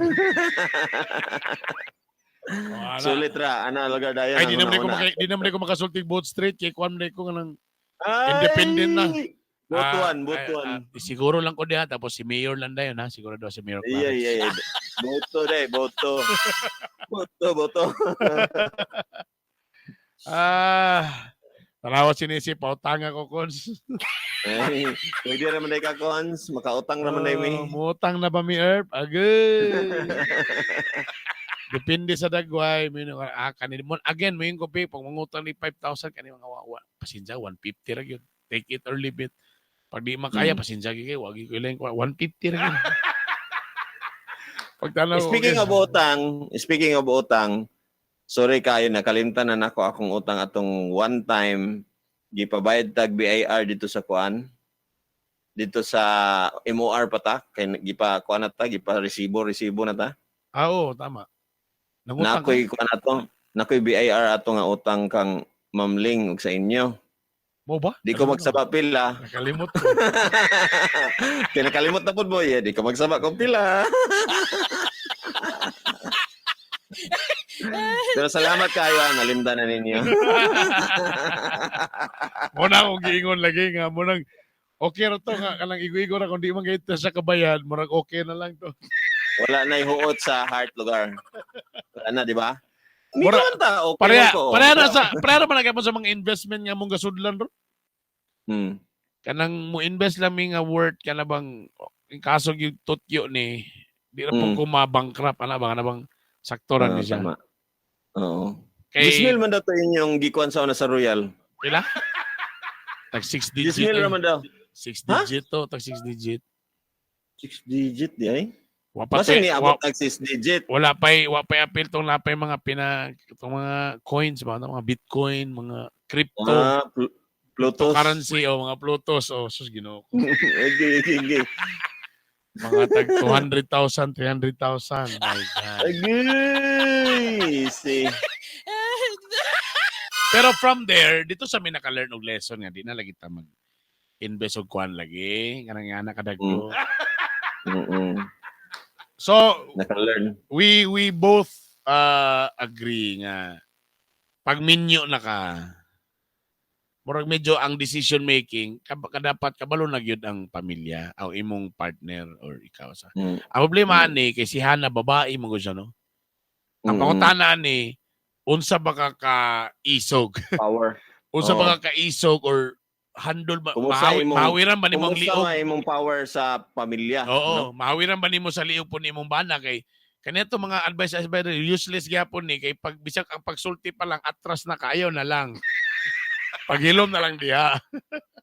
Wala. Sulit ra ana lugar dayon. Ay, di ang naman ko una-una. di naman ko makasulti both street kay kwan na ko nang Ay! independent na. Botuan, Ah, botuan. ay, siguro lang ko diha tapos si Mayor lang dayon ha, siguro daw si Mayor Iya, Clarence. iya. Boto day, boto. Boto, boto. Ah, tanawa sinisi pautanga ko cons. Ay, pwede raman day ka cons, makautang raman day mi. Oh, mutang na ba mi Erp? Agay. Depende sa dagway, mino kanil mo again mo yung kopi pag mangutang ni 5,000 kani mga wawa. Pasensya 150 ra gyud. Take it or leave it. Pag di makaya pasensya gyud kay wag gyud ko ilang 150 ra gyud. Pagtanaw ko, Speaking okay. of utang, speaking of utang, sorry kayo nakalimtan na nako akong utang atong one time gipabayad tag BIR dito sa kuan. Dito sa MOR pa ta kay gipa kuan na ta, gipa resibo, resibo na ta. Ah, oo, tama. Nangutang ka. Nakoy kuan ato, nakoy BIR ato nga utang kang Ma'am Ling ug sa inyo. Mo ba? Di ko magsaba pila. Nakalimot ko. Kaya nakalimot na pud mo, yeah, di ko magsaba kong pila. Pero salamat kayo, ah, nalimdan na ninyo. Mo na akong giingon lagi nga mo nang okay ra to nga kanang igo-igo ra kung di man kayo sa kabayan, murag okay na lang to. Wala na ihuot sa heart lugar. Wala na, di ba? Hindi Mura- naman ta, okay Pareha, lang ko. pareha na sa pareha na man sa mga investment nga mong gasudlan ro. Kanang mo invest lang mi nga worth kana bang in kaso gyud tutyo ni di ra po ko mabankrupt ana bang saktoran Oo, ni siya. tama. Oo. Kay Gismil man daw to inyong gikuan sa una sa Royal. pila? Tag 6 digit. Gismil Eh. raman daw. 6 Ha? digit to, tag 6 digit. 6 digit di ay. Wa pa Basta to'y- ni abot tag 6 digit. wala pa'y wa pa'y appeal tong napay mga pina tong mga coins ba mga Bitcoin, mga crypto, Ah, Plutos. currency o mga Plutos o sus Ginoo ko. Okay. Mga tag 200,000, 300,000. My God. Agay! See. Pero from there, dito sa mi naka-learn og lesson nga di na lagi ta mag invest og kuan lagi kanang nga kadagko. So Naka-learn. we both agree nga pag minyo na ka murag medyo ang decision making kadapat kabalo na gyud ang pamilya o imong partner or ikaw sa. Ang problema ani kay si Hana babae mo gud siya no. Ang pangutana ani unsa ba ka kaisog? Power. Unsa Oo. ba ka kaisog or handle ba Kumusta mahawiran ba nimo ang Kumusta liog? nga imong power sa pamilya? Oo, No? mahawiran ba nimo sa liog po nimong bana kay kaniadto mga advice advice useless gyapon ni kay pag bisag ang pagsulti pa lang atras na kaayo na lang. Paghilom na lang diha.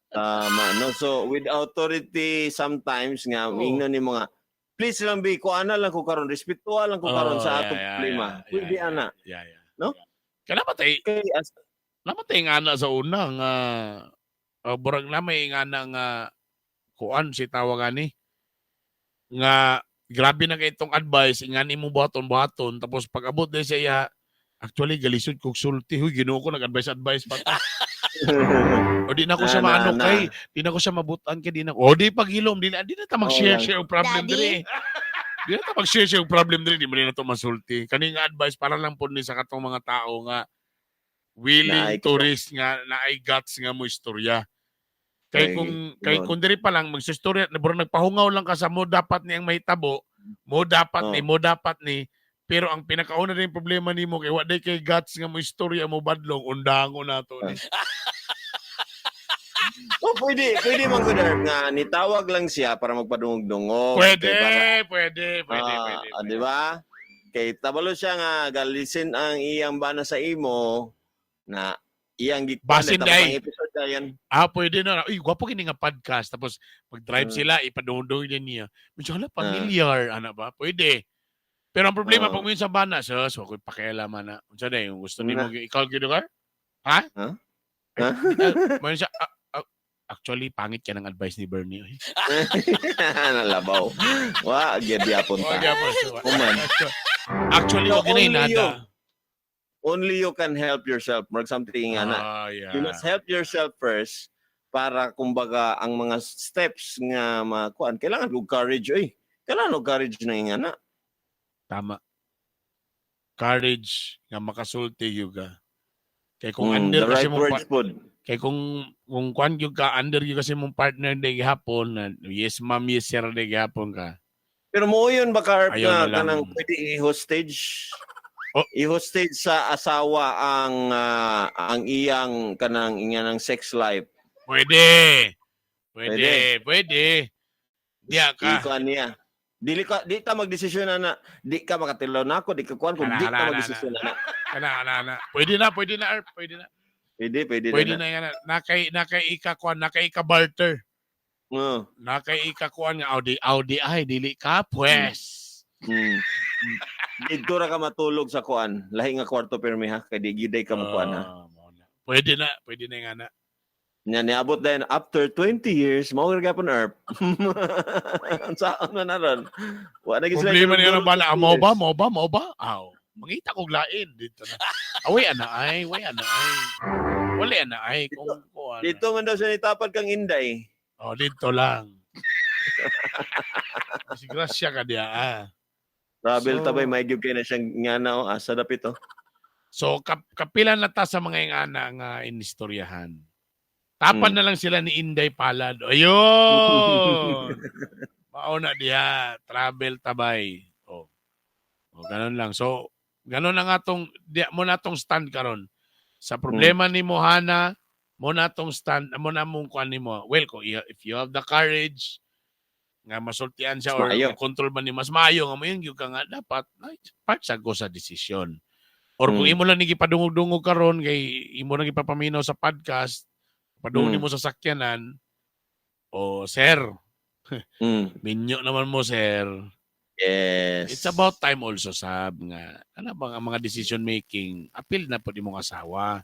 Tama, no? So, with authority, sometimes nga, Oo. ingnon ni mga, please lang bi, kuana lang ko karon, respetuha lang ko karon Oo, sa yeah, atong problema. Pwede ana. Yeah. No? Kaya namatay, Kay as namatay nga na sa una nga burag na may nga na nga kuan si tawag ani nga grabe na kay itong advice nga nimo buhaton buhaton tapos pag abot din siya iya, actually galisod kog sulti huy Ginoo ko nag-advise advice pa ta. O di na ko siya Na, na, maano na. kay di na ko siya mabutan kay di na o di paghilom di na di na ta mag-share Oo lang. share og problem Daddy? diri di na ta mag-share share og problem diri di mo na to masulti kani nga advice para lang pod ni sa katong mga tao nga willing Naay to risk nga naay guts nga mo istorya kay Ay, kung kay yun. kung diri pa lang magsistorya na bro nagpahungaw lang ka sa mo dapat ni ang mahitabo mo dapat ni Oo. mo dapat ni pero ang pinakauna rin problema nimo kay wa day kay guts nga mo istorya mo badlong undango na to ni. Oh, pwede, pwede man gud Herb, nga nitawag lang siya para magpadungog-dungog. Pwede, Kay para, pwede, pwede, Ah, pwede, ah, di ba? Kay tabalo siya nga galisin ang iyang bana sa imo na iyang gikuan Basin tapos day. ang episode dayon. Ah, pwede na. Uy, gwapo kini nga podcast. Tapos mag-drive sila, ipadungdong din niya. Medyo hala, familiar, ana ba? Pwede. Pero ang problema, pag minsan bana, sus, wa ko'y pakialaman na. Unsa na yung gusto nimo Na. ikaw gyud ka? Ha? Ha? Ay, Ha? Mayroon siya, actually, pangit ka ng advice ni Bernie. Uy. Nalabaw. Wa gyud yapon Oh, ta. gyapon. So, Human. actually, No, wag na only you. nada. Only you can help yourself, murag something nga na. You must help yourself first para kumbaga ang mga steps nga makuan, kailangan og courage oy. Kailangan og courage na nga na. Tama. Courage nga makasulti gyud ka. Kay kung under The kasi right mong words pod. Kay kung kuan gyud ka, under gyud kasi mong partner di gihapon na yes ma'am, yes sir di gihapon ka. Pero mo yun ba ka, Erp, Ayaw nga na lang. kanang pwede i-hostage? Oh. I-hostage sa asawa ang iyang kanang iyang sex life. Pwede. Pwede, pwede. Diya ka. Ikuan niya. Dili ka di ta magdesisyon na na di ka makatilaw nako, di ka kuan kung Ana, di ana, ka ana, magdesisyon na na. Kana ana ana. Pwede na, pwede na, Erp, pwede na. Pwede, pwede, Pwede na. na yan. Nakay ika kuan, nakay ika barter. Oo. Nakay ika kuan nga Audi Audi ay dili ka pues. Didto ra ka matulog sa kuan. Lahi nga kwarto pirmi ha, kay di gyud ka mokuan ha. Ah, mao na. Pwede na, pwede na nga na. Nya niabot din after 20 years, mao ra gyapon, Erp. Unsaon man na ron? Wa na gyud sila Problema niya tinuduro ng bala, 20 ah, mo ba, years. mo ba, mo ba? Aw, mangita kog lain dito na. Away ana ay, way ana ay. Wala ana ay kung kuan. Dito man daw siya nitapad kang Inday. Oh, dito lang. Disgrasya ka diya ah. Travel So- tabay may gyud kay na siyang ngana oh, asa dapit oh. So kapila na ta sa mga ingana nga inistoryahan. Tapan na lang sila ni Inday Palad. Ayun! Mao na diha, travel tabay. Oh. Oh, ganun lang. So, ganun na nga tong diya mo na tong stand karon. Sa problema ni Mohana, mo na tong stand, mo na mong kuan nimo. Well, kung if you have the courage nga masultian siya Mas or maayo. control man ni mas maayo nga mo yun gyud ka nga dapat ay, part sa ko sa desisyon. Or kung imo lang ni gipadungog-dungog karon kay imo lang gipapaminaw sa podcast, padungog nimo sa sakyanan, o sir, minyo naman mo, sir. Yes. It's about time also sab nga ano ba ang mga decision making appeal na pud imong asawa.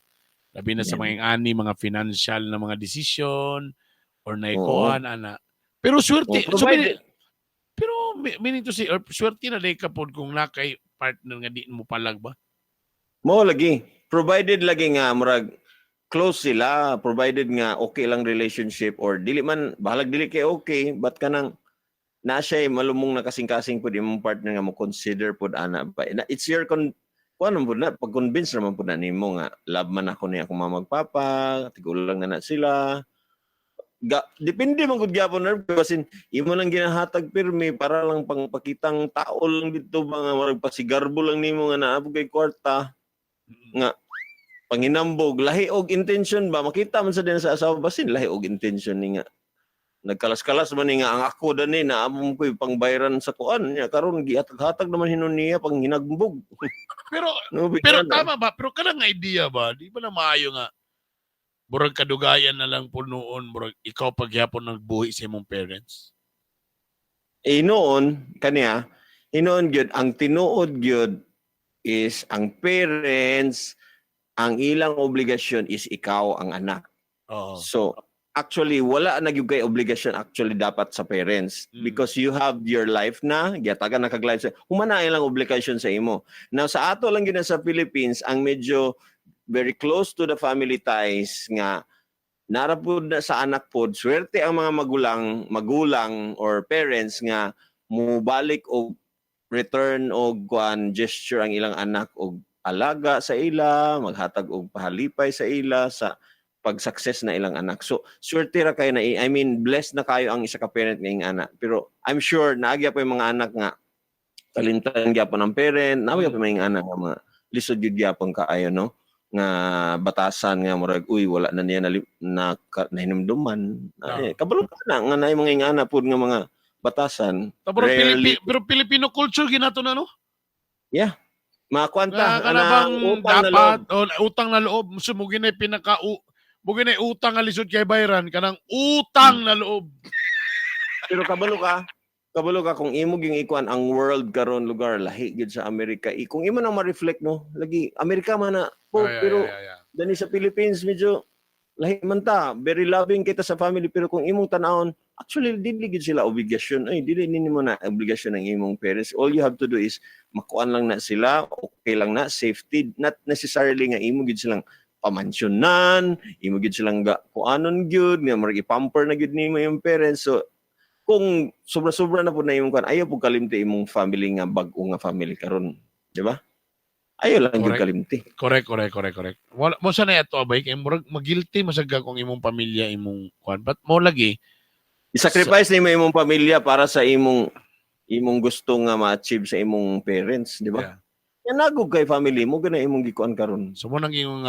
Labi na sa mga ani mga financial na mga decision or naikuan ana. Pero swerte, Oh, so, provided, pero meaning to say or swerte na day ka pod kung na kay partner nga di mo palag ba. Mo lagi. Provided lagi nga murag close sila, provided nga okay lang relationship or dili man bahalag dili kay okay, but kanang na siya malumong na kasing-kasing pud imong partner nga mo consider pud ana ba. Na, it's your con kuan man pud na pag-convince naman pud na nimo nga love man ako niya akong mama papa, tigulang na na sila. Depende man gud gyapon, Herb, basin imo nang ginahatag pirmi para lang pangpakitang tao lang dito ba nga murag pasigarbo lang nimo nga naa kay kwarta nga panginambog lahi og intention ba, makita man sa din sa asawa, basin lahi og intention ni nga nagkalas-kalas man ni nga ang ako dani na amom ko'y pangbayran sa kuan niya karon gihatag-hatag naman hinon niya pang hinagbog. Pero No, pero bigla na. tama ba? Pero kanang idea ba? Di ba na maayo nga murag kadugayan na lang po noon, murag ikaw pagyapon nagbuhi sa imong parents? Eh, noon kaniya hinoon gyud ang tinuod gyud is ang parents, ang ilang obligasyon is ikaw ang anak. So actually wala na gyud kay obligasyon actually dapat sa parents because you have your life na giyatagan na kag life sa humana ilang obligasyon sa imo. Now sa ato lang gyud na sa Philippines ang medyo very close to the family ties nga nara pud na sa anak pod, swerte ang mga magulang magulang or parents nga mubalik og return og kuan gesture ang ilang anak og alaga sa ila, maghatag og pahalipay sa ila sa pag-success na ilang anak. So, swerte ra kayo na, I mean, blessed na kayo ang isa ka parent nga ing anak. Pero I'm sure naagya pa yung mga anak nga talintan gyapon ang parent, naagya pa yung mga anak nga mga lisod gyud gyapon kaayo, no? Nga batasan nga murag uy wala na niya na, nahinumduman. Ay, kabalo ka na nga naay mga ingana pud nga mga batasan. Pero, Rarely. Pero Filipino culture ginato na, no? Mga kwanta, Nga kana bang utang na dapat loob. o, utang na loob. So mo ginay pinaka mo ginay utang nga lisod kay bayran kanang utang na loob. Pero kabalo ka kung imo gyung ikuan ang world karon lugar lahi gyud sa Amerika. Kung imo nang ma-reflect, no, lagi Amerika man na po, Ay, ay, pero ay, ay, ay. dani sa Philippines medyo lahi man ta, very loving kita sa family, pero kung imong tan-awon Actually, dili gid sila obligasyon. Ay, dili nimo na obligasyon ng imong parents. All you have to do is makuan lang na sila, okay lang na, safety. Not necessarily nga imo gid silang pamansyonan, imo gid silang ga kuanon gyud, nga murag ipamper na gyud nimo yung parents. So, kung sobra-sobra na po na imong kuan, ayaw po kalimti imong family nga bag-o nga family karon, di ba? Ayaw lang gyud Correct. kalimti. Correct. Wala mo sa na ato abay kay murag magilty masagga kung imong pamilya imong kuan. But mo lagi I-sacrifice nimo imong pamilya para sa imong gusto nga ma-achieve sa imong parents, di ba? Yeah. Yan nagog kay family mo gana imong gikuan karon. So mo nang yung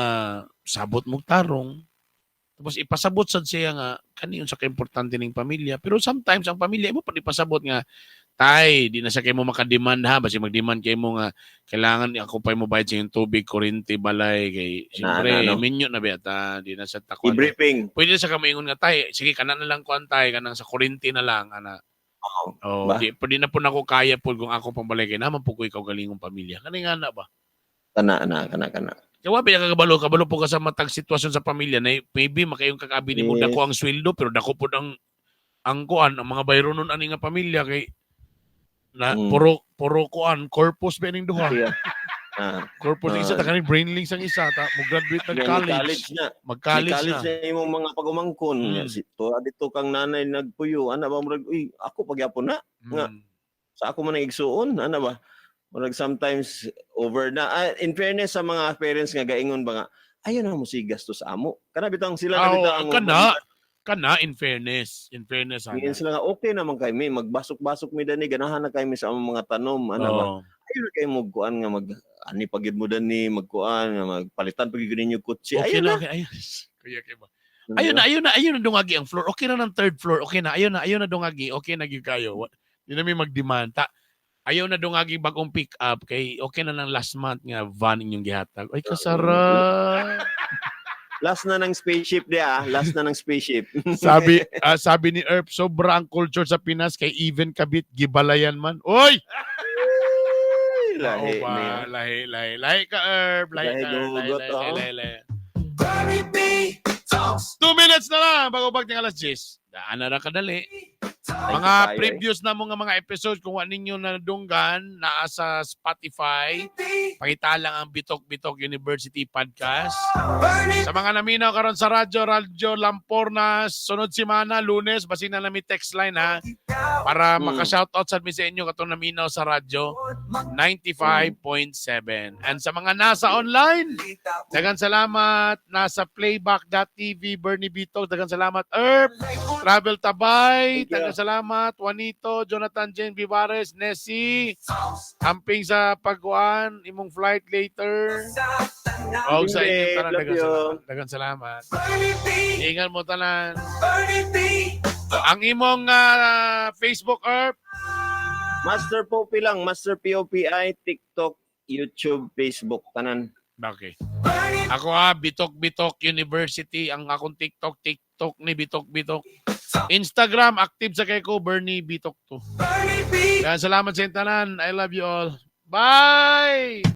sabot mong tarong. Tapos ipasabot sad siya nga kani unsa ka importante ning pamilya. Pero sometimes ang pamilya imo pa ipasabot nga, "Tay, di na sa kay mo makademand ha, basi magdemand kay mo nga kailangan ako pa mo bayad sa inyong tubig, kuryente, balay kay siyempre Na, na, no. minyo na beta, di na sa takuan." I-briefing. Pwede sa ka moingon nga, "Tay, sige kana na lang kuan tay, kanang sa kuryente na lang ana." Oo. Oh, Ba? di pwede na po nako kaya po kung ako pambalay kay naman po ko ikaw galingong pamilya. Kani nga na ba? Kana ana kana kana. Kaya wa ba kabalo, kabalo po ka sa matag sitwasyon sa pamilya na maybe makayong kakabi nimo dako ang sweldo pero dako pod ang kuan ang mga bayronon ani nga pamilya kay na puro puro kuan corpus ba ning duha. Siya. Ah, Corpus ang isa Ah. ta kaning brainlinks ang isa ta mo graduate ng yan, college, college na. mag-college College na. na imong mga pagumangkon. Si to dito kang nanay nagpuyo ana ba, murag uy ako pagyapon na nga. Sa ako man ang igsuon ana ba, murag sometimes over na. Ah, in fairness sa mga parents nga gaingon ba nga ayaw na mo si gasto sa amo kana bitang sila na Ah, bitang ang kana kana in fairness ana. Ngayon sila nga okay naman kay mi magbasok-basok mi dani, ganahan na kay mi sa among mga tanom ana ba, ayaw na kay mo kuan nga mag ani pagid mo dani magkuan nga magpalitan pagid ninyo kotse, Okay ayaw na, na. okay. Ayun. Kuya kay ba. Ayun na, ayun na, ayun na dungagi ang floor. Okay na ng third floor. Okay na, ayun na, ayun na dungagi. Okay na gyud kayo. Di na mi mag-demand. Ta, ayaw na dungagi bagong pick up kay okay na ng last month nga van inyong gihatag. Ay, kasarap. Last na ng spaceship di ah, last na ng spaceship. Sabi ni Erp, sobra ang culture sa Pinas kay even kabit gibalayan man. Oy! Lahi Oo ba? na yan. Lahi, lahi. Lahi ka, Erp. Lahi Lahi ka, Erp. Lahi, gugot, lahi, oh. lahi, lahi. Bernie B Talks. 2 minutes na lang bago pagting alas 10. Daan na ra kadali. Thank Mga you tayo, eh. previous na mga episode, kung wa ninyo nadunggan, naa sa Spotify. Pakita lang ang Bitok Bitok University Podcast. Bernie Sa mga naminaw karon sa radyo, Radyo Lampornas, sunod semana, Lunes, basin na nami text line ha, para maka-shoutout sad mi sa inyo katong naminaw sa radyo 95.7. And sa mga nasa online, dagan salamat. Nasa playback.tv, Bernie Bitok, dagan salamat. Erp, Travel Tabay, Thank you. dagan salamat. Juanito, Jonathan Jane Vivares, Nessie, amping sa pagkuan, imong flight later. Og sa inyong tanan, Love dagan you. salamat. Dagan salamat. Bernie B, Ingat mo tanan. Bernie B, Ang imong Facebook, Erp, Master Popi lang, Master POPI, TikTok, YouTube, Facebook, tanan. Okay. Bernie Ako ha, Bitok Bitok University ang akong TikTok, TikTok ni Bitok Bitok. Instagram, active sa kay ko, Bernie Bitok to. Bernie B. Kaya salamat sa inyo tanan. I love you all. Bye!